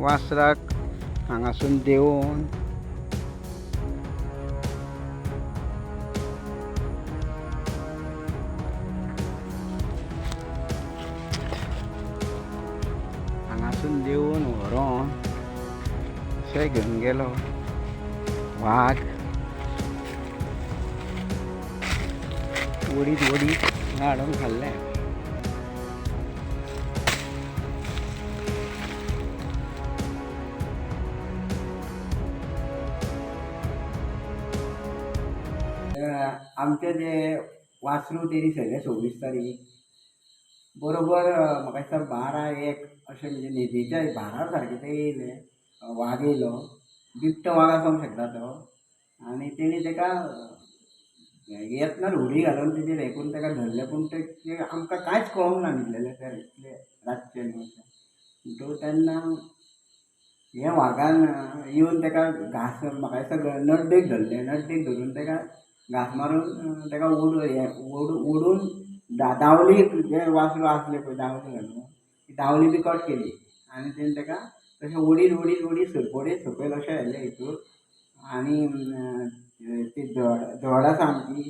वासराक हांगासून देंवोवन हांगासून देंवोवन व्हरोन अशें घेवन गेलो वाग. ओडीत ओडीत हांगा हाडून खाल्लें. आमचें जे वासरूं तेणी सगळें 26 तारीख बरोबर म्हाका दिसता 12-1 अशें म्हणजे न्हिदेच्या 12 सारकें तें येयलें. वाग येयलो, बिबटो वाग आसूंक शकता तो. आनी तेणी तेका येतना उडी घालून तेजेर हें करून तेका धरलें. पूण तें आमकां कांयच कळोंक ना न्हिदलेलें ते इतलें रातचें न्हू अशें. म्हणटकूच तेन्ना हे वागान येवन तेका घांस म्हाका दिसता नड्डेक धरलें. नड्डेक धरून तेका घांस मारून तेका ओडून दावली जें वासरूं आसलें पळय दावली घालून ती दावली बी कट केली आनी तेणी तेका तशें ओडीत ओडीत ओडीत सरपळेर सकयल अशें व्हेलें हितूर. आनी ती धड आसा आमची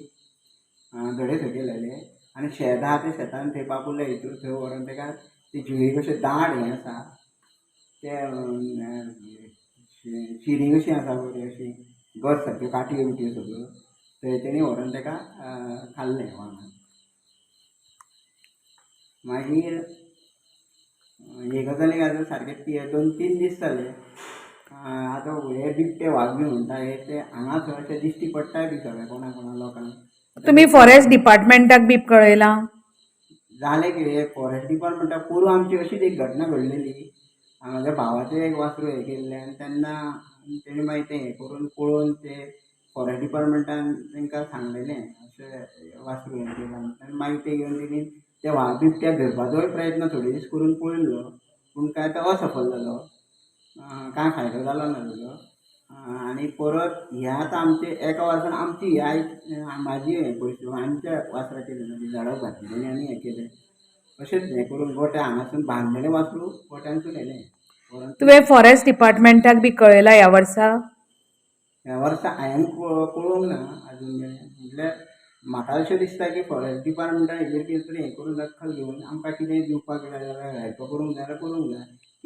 धडे सकयल व्हेलें आनी शेत आहा तें शेतान थंय बाबुल्या हितूर थंय व्हरोन तेका ती जुये कशें दाट हें आसा ते शिरी कशी आसा बरी अशी गच सारक्यो काटयो बिटयो सगळ्यो थंय तेणी व्हरोन तेका खाल्लें वागान. मागीर हे गजालीक आतां सारके 2-3 दीस जाले. आतां हे बिबटे वाग बी म्हणटा हे ते हांगा थंय अशें दिश्टी पडटाय बी सगळें कोणा कोणा लोकांक. तुमी फॉरेस्ट डिपार्टमेंटाक बी कळयलां? जालें कितें, फॉरेस्ट डिपार्टमेंटाक पोरूं आमची अशीच एक घटना घडलेली. म्हज्या भावाचें एक वासरूं हें केल्लें आनी तेन्ना तेणी मागीर तें हें करून पळोवन ते फॉरेस्ट डिपार्टमेंटान तांकां सांगलेलें अशें वासरूं हें केलां. आनी मागीर तें घेवन तेणी ते वाग बिबट्याक धरपाचोय प्रयत्न थोडे दीस करून पळयल्लो, पूण कांय तो असफल जालो, कांय फायदो जालो ना तेजो. आनी परत हें आतां आमचे एका वर्सान आमची ही आयज म्हाजी हें पळय आमच्या वासराचेर झाडप घातलेलें आनी हें केलें अशेंच हें करून गोटे हांगासून बांदलेलें वासरूं गोट्यांसून येलें. तुवें फॉरेस्ट डिपार्टमेंटाक बी कळयलां ह्या वर्सा? ह्या वर्सा हांवें पळोवंक ना आजून मेरेन. म्हटल्यार म्हाका अशें दिसता की फॉरेस्ट डिपार्टमेंटान हेजेर कितें तरी हें करून दखल घेवन आमकां कितें दिवपाक जाय जाल्यार हेल्प करूंक जाय जाल्यार करूंक जाय.